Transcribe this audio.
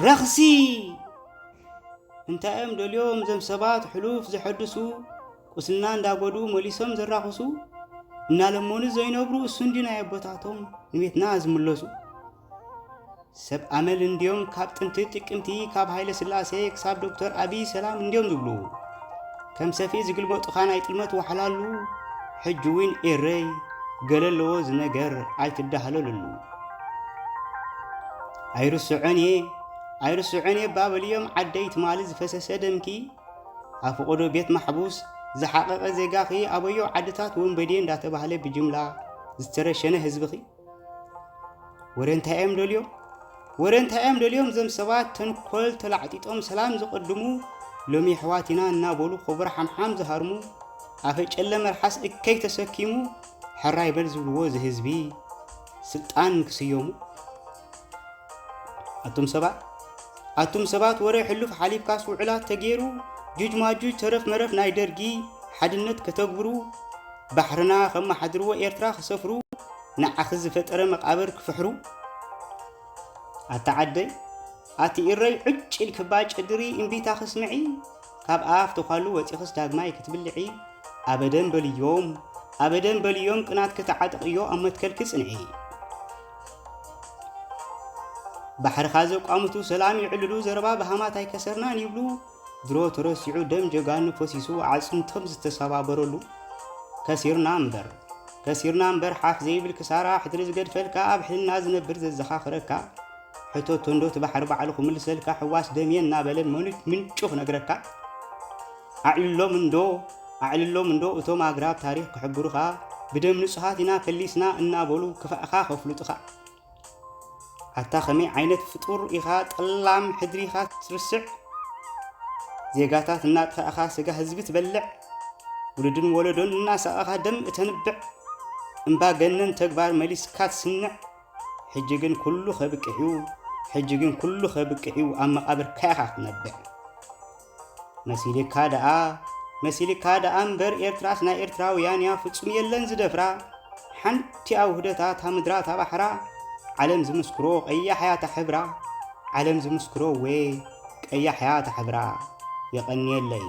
ረኽሲ እንታይ እዮም ደልዮም ዘም ሰባት ሕሉፍ ዘሐድሱ፣ ቁስልና እንዳጎዱ መሊሶም ዘራኽሱ፣ እናለመኑ ዘይነብሩ እሱ እንዲ ናይ ኣቦታቶም ንቤትና ዝምለሱ። ሰብ ኣመል እንዲዮም ካብ ጥንቲ ጥቅምቲ፣ ካብ ሃይለ ስላሴ ክሳብ ዶክተር ኣብይ ሰላም እንዲዮም ዝብሉ። ከም ሰፍኢ ዝግልመጡኻ ናይ ጥልመት ዋሕላሉ፣ ሕጂ እውን ኤረይ ገለ ኣለዎ ዝነገር ኣይትዳህለሉሉ። ኣይርስዖን እየ ኣይርስዖን እየ ባበልዮም ዓደይ ትማሊ ዝፈሰሰ ደምኪ፣ ኣብ ፈቐዶ ቤት ማሕቡስ ዝሓቐቐ ዜጋኺ፣ ኣበዮ ዓድታት ወንበዴ እንዳተባህለ ብጅምላ ዝተረሸነ ህዝብኺ። ወረ እንታይ እዮም ደልዮም? ወረ እንታይ እዮም ደልዮም ዘም ሰባት ተንኮል ተላዕጢጦም ሰላም ዝቐድሙ፣ ሎሚ ኣሕዋት ኢና እናበሉ ኮቦሮ ሓምሓም ዝሃርሙ፣ ኣፈ ጨለ መልሓስ እከይ ተሰኪሙ ሕራይ በል ዝብልዎ ዝህዝቢ ስልጣን ክስየሙ። ኣቱም ሰባት ኣቱም ሰባት ወረ ሕሉፍ ሓሊፍካስ ውዕላት ተገይሩ፣ ጁጅ ማጁጅ ተረፍ መረፍ ናይ ደርጊ ሓድነት ከተግብሩ፣ ባሕርና ከመሓድርዎ ኤርትራ ክሰፍሩ፣ ንዓኺ ዝፈጠረ መቓብር ክፍሕሩ። ኣታ ዓደይ ኣቲ ኢረይ ዕጭ ኢልክባ ጭድሪ እምቢታ ክስምዒ፣ ካብ ኣፍ ተዃሉ ወፂኽስ ዳግማይ ክትብልዒ፣ ኣበደን በልዮም ኣበደን በልዮም ቅናት ክተዓጥቕዮ ኣብ መትከልኪ ጽንዒ። ባሕርኻ ዘቋምቱ ሰላም ይዕልሉ፣ ዘረባ ብሃማት ኣይከሰርናን ይብሉ። ድሮ ተረሲዑ ደም ጀጋኑ ፈሲሱ ኣዕጽምቶም ዝተሰባበረሉ። ከሲርና እምበር ከሲርና እምበር ሓፍ ዘይብል ክሳራ፣ ሕድሪ ዝገድፈልካ ኣብ ሕልና ዝነብር ዘዘኻኽረካ። ሕቶ ቶንዶ እቲ ባሕሪ ባዕሉ ክምልሰልካ፣ ሕዋስ ደምየ እናበለ መኑ- ምንጩ ክነግረካ። ኣዕልሎም እንዶ ኣዕልሎም እንዶ እቶም ኣግራብ ታሪኽ ክሕብሩኻ፣ ብደም ንጹሃት ኢና ፈሊስና እናበሉ ክፋእኻ ከፍልጡኻ። ኣታ ከመይ ዓይነት ፍጡር ኢኻ ጠላም ሕድሪኻ ትርስዕ? ዜጋታት እናጥፋእኻ ስጋ ህዝቢ ትበልዕ፣ ውሉድን ወለዶን እናሳቐኻ ደም እተንብዕ፣ እምባገነን ተግባር መሊስካ ትስንዕ። ሕጂ ግን ኩሉ ከብቅዕ'ዩ ሕጂ ግን ኩሉ ከብቅዕ'ዩ ኣብ መቓብርካ ኢኻ ክትነብዕ። መሲልካ ደኣ መሲልካ ደኣ እምበር ኤርትራስ ናይ ኤርትራውያን እያ ፍጹም የለን ዝደፍራ። ሓንቲ ኣውህደታ እታ ምድራ እታ ባሕራ ዓለም ዝምስክሮ ቀያሕ እያ እታ ሕብራ። ዓለም ዝምስክሮ እወ ቀያሕ እያ እታ ሕብራ። የቐንየለይ።